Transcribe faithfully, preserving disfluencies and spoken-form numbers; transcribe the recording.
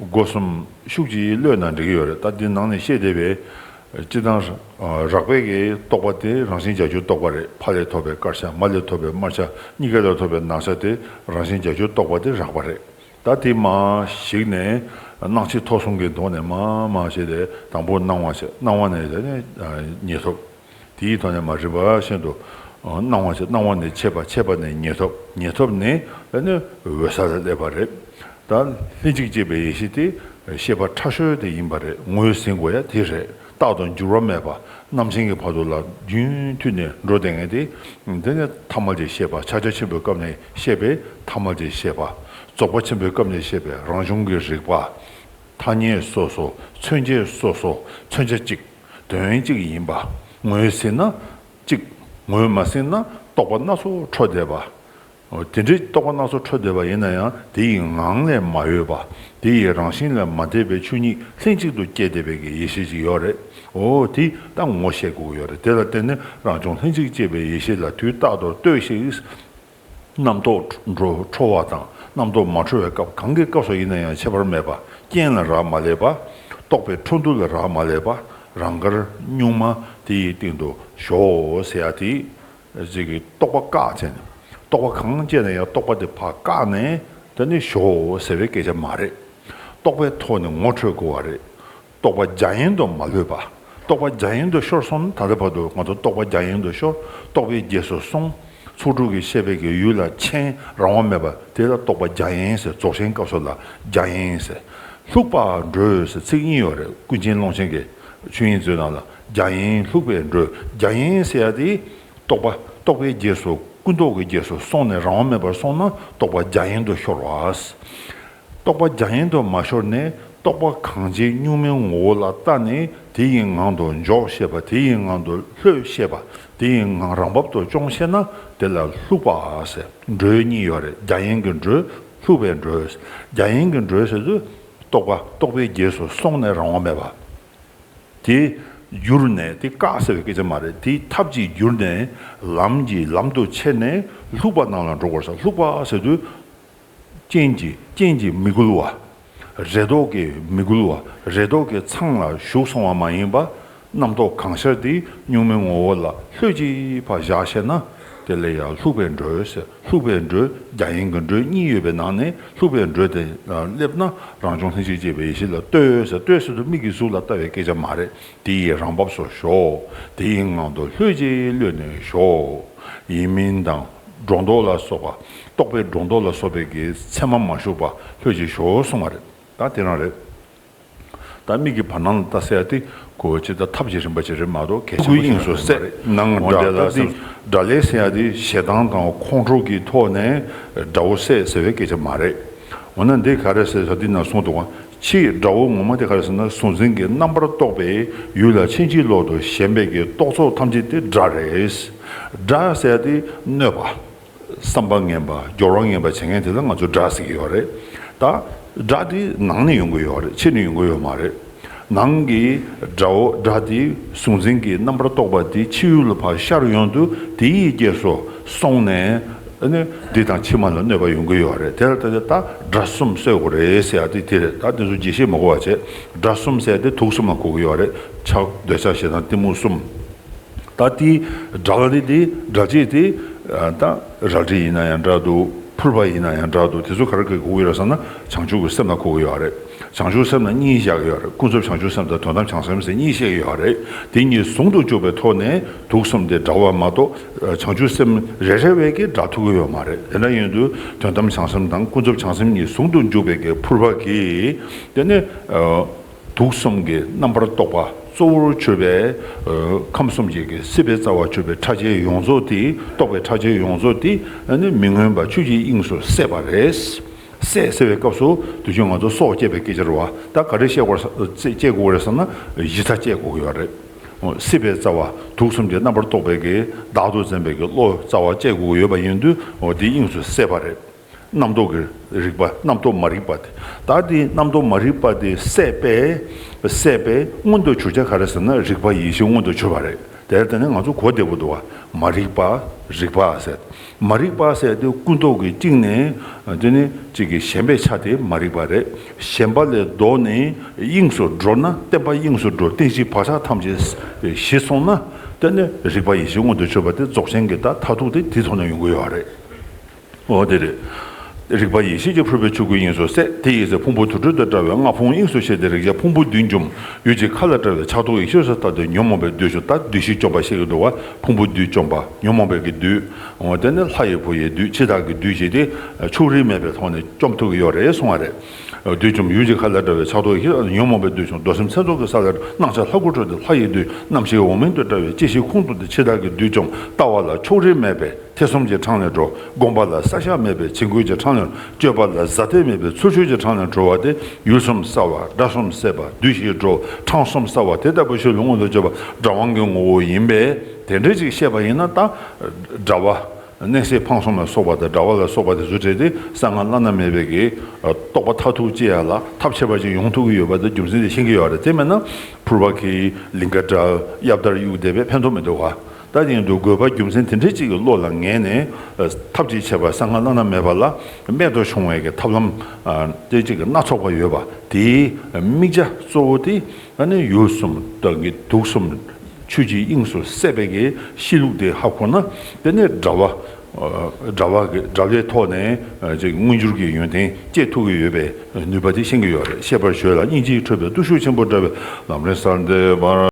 སྒོ་གསུམ་ཤུགས་ཀྱིས་གློད་ན་འགྲིག་གི་ཡོད་རེད། ད་འདི་ནང་ནས་བཤད་བསྡད་པའི་སྤྱིར་བཏང་རགས་པའི་གི་རྟོག་པ་དེ་རང་བཞིན་བྱ་སྤྱོད་རྟོག་པ་རེད། ཕ་ལས་ཐོབ་པའི་དཀར་ཆ། མ་ལས་ཐོབ་པའི་དམར་ཆ། གཉིས་ཀ་ལས་ཐོབ་པའི་ནག་ཆ་དེ་རང་བཞིན་བྱ་སྤྱོད་རྟོག་པ་དེ་རགས་པ་རེད། ད་དེ་མར་གཞིགས་ནས་སྣང་མཆེད་ཐོབ་གསུམ་གྱི་ཐོག་ནས་མར་མར་བྱས་ཏེ་དང་པོ་སྣང་བ་བྱས། སྣང་བ་ནས་དེ་ནས་ཉེར་ཐོབ། དེའི་ཐོག་ནས་མར་རིམ་པ་བཞིན་དུ་སྣང་བ་བྱས། སྣང་བ་ནས་མཆེད་པ། མཆེད་པ་ནས་ཉེར་ཐོབ། ཉེར་ཐོབ་ནས་དེ་ནས་འོད་གསལ་ལ་སླེབས་པ་རེད། ད་ལྷན་ཅིག་སྐྱེས་པའི་ཡེ་ཤེས་དེ་ཤེས་པ་ཕྲ་ཤོས་དེ་ཡིན་པ་རེད། ངོས་ཟིན་དགོས་ཡ་དེ་རེད། རྟག་ཏུ་འགྱུར་བ་མེད་པ། རྣམ་མཁྱེན་གྱི་བར་དུ་ལ་རྒྱུན་མཐུད་ནས་འགྲོ་བསྡད་མཁན་དེ། དེ་ནས་ཐ་མལ་གྱི་ཤེས་པ། ཕྱག་རྒྱ་ཆེན་པོའི་སྐབས་ནས་བཤད་པའི་ཐ་མལ་གྱི་ཤེས་པ། རྫོགས་པ་ཆེན་པོའི་སྐབས་ནས་བཤད་པའི་རང་བྱུང་གི་རིག་པ། ཐ་སྙད་སོ་སོ། མཚོན་བྱ་སོ་སོ། མཚོན་བྱ་གཅིག་དོན་གཅིག་ཡིན་པ། ངོས་ཟིན་ན་གཅིག་ངོས་མ་ཟིན་ན་རྟོག་པ་སྣ་ཚོགས་འཕྲོ་བསྡད་པ། འོ། དེ་འདྲའི་རྟོག་པ་སྣ་ཚོགས་འཕྲོ་བསྡད་པ་ཡིན་ན་ཡང་། དེ་ཡི་ངང་ལས་མ་གཡོས་པ། དེ་ཡི་རང་བཞིན་ལས་མ་འདས་པའི་ཆོས་ཉིད་ལྷན་ཅིག་ཏུ་སྐྱེས་བསྡད་པའི་གི་ཡེ་ཤེས་ཅིག་ཡོད་རེད། འོ། དེ་ད་ངོ་ཤེས་དགོས་ཀྱི་ཡོད་རེད། དེ་ལ་བརྟེན་ནས་རང་བྱུང་ལྷན་ཅིག་སྐྱེས་པའི་ཡེ་ཤེས་ལ་དུས་རྟག་ཏུ་ལྟོས་ཤིག་རྣམ་རྟོག་འཕྲོ་འཕྲོ་བ་དང་རྣམ་རྟོག་མ་འཕྲོ་བའི་སྐབས། གང་གི་སྐབས་སུ་ཡིན་ན་ཡང་ཁྱད་པར་མེད་པ། རྐྱེན་ལ་རག་མ་ལས་པ། རྟོག་པའི་འཕྲོ་འདུ་ལ་རག་མ་ལས་པ། རང་དགར་གཉུག་མ་དེ་ཡི་སྟེང་དུ་ཞོག་ཟེར་ཡ་དེ། ཅིག་གིས་རྟོག་པ་བཀག་བྱས་ནས། རྟོག་པ་གང་སྐྱེས་ན་ཡང་རྟོག་པ་དེ་ཕར་བཀག་ནས་དེ་ནས་ཞོག་ཟེར་བའི་སྐད་ཆ་མ་རེད། རྟོག་པའི་ཐོག་ནས་ངོ་འཕྲོད་དགོས་པ་རེད། རྟོག་པ་རྒྱ་ཡན་དུ་མ་ལྷོད་པ། རྟོག་པ་རྒྱ་ཡན་དུ་ཤོར་སོང་ན། ད་ལྟ་བར་དུ་ང་ཚོ་རྟོག་པ་རྒྱ་ཡན་དུ་ཤོར། རྟོག་པའི་རྗེས་སུ་སོང་། ཚོགས་དྲུག་གི་ཤེས་པའི་གི་ཡུལ་ལ་ཆེན་རང་དབང་མེད་པ་དེ་ལ་རྟོག་པ་རྒྱ་ཡན་ཟེར། རྫོགས་ཆེན་སྐབས་སུ་ལ་རྒྱ་ཡན་ཟེར། ལྷུག་པར་འགྲོས་ཟེར་ཚིག་གཉིས་ཡོད་རེད། ཀུན་མཁྱེན་ཀློང་ཆེན་གྱི་ཆོས་དབྱིངས་མཛོད་ནང་ལ། རྒྱ་ཡན་ལྷུག་པའི་འགྲོས། རྒྱ་ཡན་ཟེར་ཡ་དེ། རྟོག་པ་རྟོག་པའི་རྗེས་སུ་ཀུན་རྟོག་གི་རྗེས་སུ་སོང་ནས་རང་དབང་མེད་པར་སོང་ན་རྟོག་པ་རྒྱ་ཡན་དུ་ཤོར་བ། རྟོག་པ་རྒྱ་ཡན་དུ་མ་ཤོར་ནས། རྟོག་པ་གང་ཆེ་གཉུག་མའི་ངོ་བོ་ལ་ལྟ་ནས། དེ་ཡི་ངང་དུ་འཇོག་ཤེས་པ། དེ་ཡི་ངང་དུ་ལྷོད་ཤེས་པ། དེ་ཡི་ངང་རང་བབ་ཏུ་སྐྱོང་ཤེས་ན། དེ་ལ་ལྷུག་པ་ཟེར། འགྲོས་གཉིས་ཡོད་རེད། རྒྱ་ཡན་གྱི་འགྲོས། ལྷུག་པའི་འགྲོས། རྒྱ་ཡན་གྱི་འགྲོས་ཟེར་དུས། རྟོག་པ་རྟོག་པའི་རྗེས་སུ་སོང་ནས་རང་དབང་མེད་པ། དེ་བསྒྱུར་ནས། དེ་བཀག་ཟེར་བའི་སྐད་ཆ་མ་རེད། དེའི་ཐབས་ཀྱིས་བསྒྱུར་ནས། ལམ་གྱིས་ལམ་དུ་ཁྱེར་ནས་ལྷུག་པ་ནང་ལ་འགྲོ་དགོས་ས། ལྷུག་པ་ཟེར་དུས། རྐྱེན་གྱིས་རྐྱེན་གྱིས་མི་འགུལ་བ། རེ་དོགས་ཀྱིས་མི་འགུལ་བ། རེ་དོགས་ཀྱི་ཚང་ལ་ཞུགས་སོང་བ་མ་ཡིན་པ། རྣམ་རྟོག་གང་ཤར་དེ་གཉུག་མའི་ངོ་བོ་ལ་ལྷོད་ཅིག་ཕར་བཞག་ཤེས་ན། དེ་ལ་ཡང་ལྷུག་པའི་འགྲོས་ཟེར། ལྷུག་པའི་འགྲོས། རྒྱ་ཡན་གྱི་འགྲོས་གཉིས་ཡོད་པའི་ནང་ནས་ལྷུག་པའི་འགྲོས་དེ་ལ་སླེབས་ན། རང་བྱུང་ལྷན་ཅིག་སྐྱེས་པའི་ཡེ་ཤེས་ལ་ལྟོས་ཟེར། ལྟོས་ཟེར་དུས་མིག་གིས་གཟུགས་ལ་ལྟ་བའི་སྐད་ཆ་མ་རེད། དེ་ཡི་རང་བབས་སུ་ཞོག་དེ་ཡི་ངང་དུ་ལྷོད་ཅིག་གློད་ནས་ཞོག་ཡིན་མིན་དང་སྒྲོ་འདོགས་ལ་སོགས་པ། རྟོག་པའི་སྒྲོ་འདོགས་ལ་སོགས་པའི་གི་མཚན་མ་མ་ཞུགས་པ་ལྷོད་ཅིག་ཞོག་གསུངས་པ་རེད། ད་དེ་རང་རེད། ད་མིག་གི་བར་སྣང་ལ་ལྟ་ཟེར་ཡ་དེ་ཁོ་ཅི་ད་ཐབས་ཀྱི་རིམ་པ་ཅིག་རེད་མ་གཏོགས་གལ་ཆེན་པོ་ཞིག་དབྱིངས་སུ་གསལ། ནང་འོ་དེ་ལ་ད་དེ་སྒྲ་ལས་ཟེར་ཡ་དེ་ཞེ་སྡང་དང་ཁོང་ཁྲོ་གི་ཐོག་ནས་དགྲ་བོ་བསད་ཟེར་བའི་སྐད་ཆ་མ་རེད། འོ་ན་འདི་ག་རེ་ཟེར་ཟེར་འདི་ན་གསུངས་འདུག་ག་ཕྱིའི་དགྲ་བོ་ངོ་མ་དེ་ག་རེ་ཟེར་ན། གཟུང་འཛིན་གྱི་རྣམ་པར་རྟོག་པའི་ཡུལ་ལ་ཕྱིན་ཅི་ལོག་ཏུ་ཞེན་པའི་གི་རྟོག་ཚོགས་ཐམས་ཅད་དེ་དགྲ་རེད། དགྲ་ཟེར་ཡ་དེ་གནོད་པ། བསམ་པ་ངན་པ། སྦྱོར་བ་ངན་པ་བྱེད་མཁན་དེ་ལ་ང་ཚོས་དགྲ་ཟེར་གྱི་ཡོད་རེད། ད་དགྲ་དེ་ནང་ནས་ཡོང་གི་ཡོད་རེད། ཕྱི་ནས་ཡོང་གི་ཡོད་མ་རེད། ནང་གི་དགྲ་བོ་དགྲ་དེ་གཟུང་འཛིན་གྱི་རྣམ་པར་རྟོག་པ་དེ་ཕྱི་ཡུལ་ལ་ཕར་ཤར་ཡོང་དུས་དེ་ཡི་རྗེས་སུ་སོང་ནས། ཨ་ནི་འདི་དང་ཕྱི་མ་ལ་གནོད་པ་ཡོང་གི་ཡོད་རེད། དེ་ལ་ད་ད་དགྲ་གསུམ་གསོད་དགོས་རེད་ཟེར་ཡ་དེ་དེ་རེད། ད་དེ་ཚོ་རྒྱས་བཤད་མ་དགོས་པ་བྱས། དགྲ་གསུམ་ཟེར་ཡ་དེ་དུག་གསུམ་ལ་གོ་གི་ཡོད་རེད། ཆགས་འདོད་ཆགས་ཞེ་སྡང་གཏི་མུག་གསུམ། ད་དེའི་དགྲ་ལ་དེ་དེ་དགྲ་བྱེད་དེ། ད་རལ་གྲི་ཡིན་ན་ཡང་འདྲ་འདུག་ཕུར་པ་ཡིན་ན་ཡང་འདྲ་འདུག་དེ་ཚོ་ག་རེ་གི་གོ་གི་ཡོད་རེད་ཟེར་ན། བྱང་ཆུབ་ཀྱི་སེམས་ལ་གོ་གི་ཡོད་རེད། བྱང་ཆུབ་སེམས་ལ་གཉིས་བཞག་གི་ཡོད་རེད། ཀུན་རྫོབ་བྱང་ཆུབ་སེམས་དང་དོན་དམ་བྱང་སེམས་ཟེར་གཉིས་བཤད་ཀྱི་ཡོད་རེད། དེ་གཉིས་ཟུང་དུ་འཇུག་པའི་ཐོག་ནས་དུག་གསུམ་དེ་དགྲ་བོ་མ་གཏོགས། བྱང་ཆུབ་སེམས་རེ་རེ་བས་ཀྱི་དགྲ་ཐུབ་ཀྱི་ཡོད་མ་རེད། དེ་འདྲ་ཡིན་དུས་དོན་དམ་བྱང་སེམས་དང་ཀུན་རྫོབ་བྱང་སེམས་གཉིས་ཟུང་དུ་འཇུག་པའི་གི་ཕུར་པ་གིས། དེ་ནས། དུག་གསུམ་གྱི་རྣམ་པར་རྟོག་པ་གཙོ་བོར་གྱུར་པའི། ཨ། ཁམས་གསུམ་གྱི་གི་སྲིད་པའི་རྩ་བ་གྱུར་པའི་ཕྲ་རྒྱས་ཡོངས་རྫོགས་དེ། རྟོག་པའི་ཕྲ་རྒྱས་ཡོངས་རྫོགས་དེ། ཨ་ནི་མི་མངོན་པ་ཆོས་ཀྱི་དབྱིངས་སུ་བསད་པ་རེད། བསད་ཟེར་བའི་སྐབས་སུ་དུས་རྒྱུན་ང་ཚོ་སྲོག་བཅད་པའི་སྐད་ཆ་རེད་བ། ད་ག་རེ་བཤད་དགོས་རེད། བཅད་དགོས་རེད་ཟེར་ན་གཞི་རྩ་བཅད་དགོས་ཀྱི་ཡོད་རེད། སྲིད་པའི་རྩ་བ་དུག་གསུམ་གྱི་རྣམ་པར་རྟོག་པའི་གི་བདག་ཏུ་འཛིན་པའི་གི་བློ་རྩ་བ་བཅད་དགོས་ཀྱི་ཡོད་པ་ཡིན་དུས། འོ་དེ་དབྱིངས་སུ་བསད་པ་རེད། རྣམ་རྟོག་གི་རིག་པ། རྣམ་རྟོག་མ་རིག་པ་དེ། ད་དེ་རྣམ་རྟོག་མ་རིག་པ་དེ་བསད་པས། བསད་པས་མངོན་དུ་གྱུར་བྱ་ག་རེ་ཟེར་ན། རིག་པ་ཡེ་ཤེས་མངོན་དུ་གྱུར་པ་རེད། དེར་བརྟེན་ནས་ང་ཚོ་གོ་བདེ་པོ་འདུག་བ། མ་རིག་པ། རིག་པ་ཟེར། མ་རིག་པ་ཟེར་དེ་ཀུན་རྟོག་གི་གཅིག་ནས་དེ་ནི་གཅིག་གི་ཞེན་པའི་ཆ་དེ་མ་རིག་པ་རེད། ཞེན་པ་ལས་ལྡོག་ནས་དབྱིངས་སུ་འགྲོ་ན། བརྟན་པ་དབྱིངས་སུ་འགྲོ། རྟེན་གཞི་བག་ཆགས་ཐམས་ཅད་ཞི་སོང་ན། དེ་ནི་རིག་པ་ཡེ་ཤེས་མངོན་དུ་གྱུར་པ་དེ་རྫོགས་ཆེན་གྱི་ད་མཐར་ཐུག་དེ་དེའི་ཐོག་ནས་ཡོང་གི་ཡོད་རེད། འོ་དེ་རེད། རིག་པ་ཡེ་ཤེས་ཀྱི་ཕུར་པའི་ཆུ་སྐུད་དབྱིངས་སུ་གསལ། དེ་ཡི་ཚེ་ཕུང་པོ་དུར་ཁྲོད་དུ་བཀྲ་བའི་ལྔ་ཕུང་དབྱིངས་སུ་བྱས་ཏེ། རེག་བྱ་ཕུང་པོ་བདུན་འཇོམས། ཡུལ་གྱི་མཁའ་ལ་བཀྲ་བའི་ཕྱག་རྡོར་ཡེ་ཤེས་སུ་བལྟ་སྟེ། ཉོན་མོངས་པའི་བདུད་བཅོམ། ད་བདུད་བཞི་བཅོམ་པ་བཤད་ཀྱི་འདུག་བ། ཕུང་པོ་བདུད་བཅོམ་པ། ཉོན་མོངས་པའི་གི་བདུད། འོ་དེ་ནི་ལྷ་ཡི་བུ་ཡི་བདུད། འཆི་བདག་གི་བདུད་བཞི་དེ་ཕྱོགས་རིས་མེད་པའི་ཐོག་ནས་བཅོམ་ཐུབ་ཀྱི་ཡོད་རེད་གསུང་བ་རེད། བདུད་འཇོམས་ཡུལ་གྱི་མཁའ་ལ་བཀྲ་བའི་ཕྱག་རྡོར་ཡེ་ཤེས། ཉོན་མོངས་པའི་བདུད་བཅོམ་རྡོར་སེམས་མཚན་རྫོགས་ཀྱི་ས་ལ། སྣང་ཆ་ལྷ་སྐུར་སྤྲུལ་ཏེ་ལྷ་ཡི་བདུད། རྣམ་ཤེས་འོག་མིན་དུ་བཀྲ་བའི་སྐྱེ་ཤི་ཁོང་དུ་ཏེ། འཆི་བདག་གི་བདུད་བཅོམ་ལྟ་བ་ལ་ཕྱོགས་རིས་མེད་པའི། ཐེ་ཚོམ་གྱི་འཕྲང་ལས་གྲོལ། སྒོམ་པ་ལ་བསལ་བཞག་མེད་པའི་བྱིང་རྒོད་ཀྱི་འཕྲང་ལས། སྤྱོད་པ་ལ་གཟའ་གཏད་མེད་པའི་ཚུལ་འཆོས་ཀྱི་འཕྲང་ལས་གྲོལ་བ་དེ། ཡུལ་གསུམ་གསལ་བ། དགྲ་གསུམ་བསད་པ། བདུད་བཞི་སྒྲོལ། འཕྲང་གསུམ་གསལ་བ་དེ་ལྟ་བུ་ཞིག་ལ་མངོན་དུ་གྱུར་པ་དགྲ་དབང་གི་ངོ་བོ་ཡིན་པས། དེ་འདྲ་ཅིག་བཤད་པ་ཡིན་ན། ད་དགྲ་བ། མནན་བསད་འཕང་གསུམ་ལ་སོགས་པ་དང་དགྲ་བ་ལ་སོགས་པ་དེ་ཚོ་བྲལ་ཏེ། གསང་སྔགས་བླ་ན་མེད་པའི་གི་རྟོགས་པ་མཐར་ཐུག་སྐྱེ་ཡ་ལ་ཐབས་ཆེ་བ་ཅིག་ཡོང་ཐུབ་ཀྱི་ཡོད་པ་དེ་རྒྱུ་མཚན་དེ་ཤེས་ཀྱི་ཡོད་རེད། དེ་མེད་ན་ཕུར་པ་ཁྱེར། ལིང་ག་བྲབ། གཡབ་དར་གཡུག་བསྡད་པས་ཕན་ཐོགས་མི་འདུག་ག་ད་དེ་ཡིན་དུས་དགོས་པ་རྒྱུ་མཚན་དེ་འདྲ་ཅིག་གི་བློ་ལ་ངེས་ནས། ཐབས་ཅིག་བྱས་པ་གསང་སྔགས་བླ་ན་མེད་པ་ལ་རྨད་དུ་བྱུང་བའི་གི་ཐབས་ལམ་དེ་ཅིག་གི་སྣ་ཚོགས་པ་ཡོད་པ་དེའི་དམིགས་བྱ་གཙོ་བོ་དེ། ཨ་ནི་ཡུལ་གསུམ་དང་གི་དུག་གསུམ་ཆོས་ཀྱི་དབྱིངས་སུ་གསལ་བའི་གི་གཤིས་ལུགས་དེ་ཧ་གོ་ན། དེ་ནས་དགྲ་བ། དགྲ་བ་གི་དགྲ་བོའི་ཐོག་ནས་ཅིག་མངོན་གྱུར་གྱི་ཡོན་ཏན་སྐྱེ་ཐུབ་ཀྱི་ཡོད་པའི་ནུས་པ་དེ་ཤེས་ཀྱི་ཡོད་རེད། ཤེས་པར་བྱོས་ལ་སྙིང་རྗེས་ཁྲོས་པའི་བརྟུལ་ཞུགས་ཆེན་པོ་བཀྲ་བའི་ལམ་རིམ་གསལ་འདེབས་པར།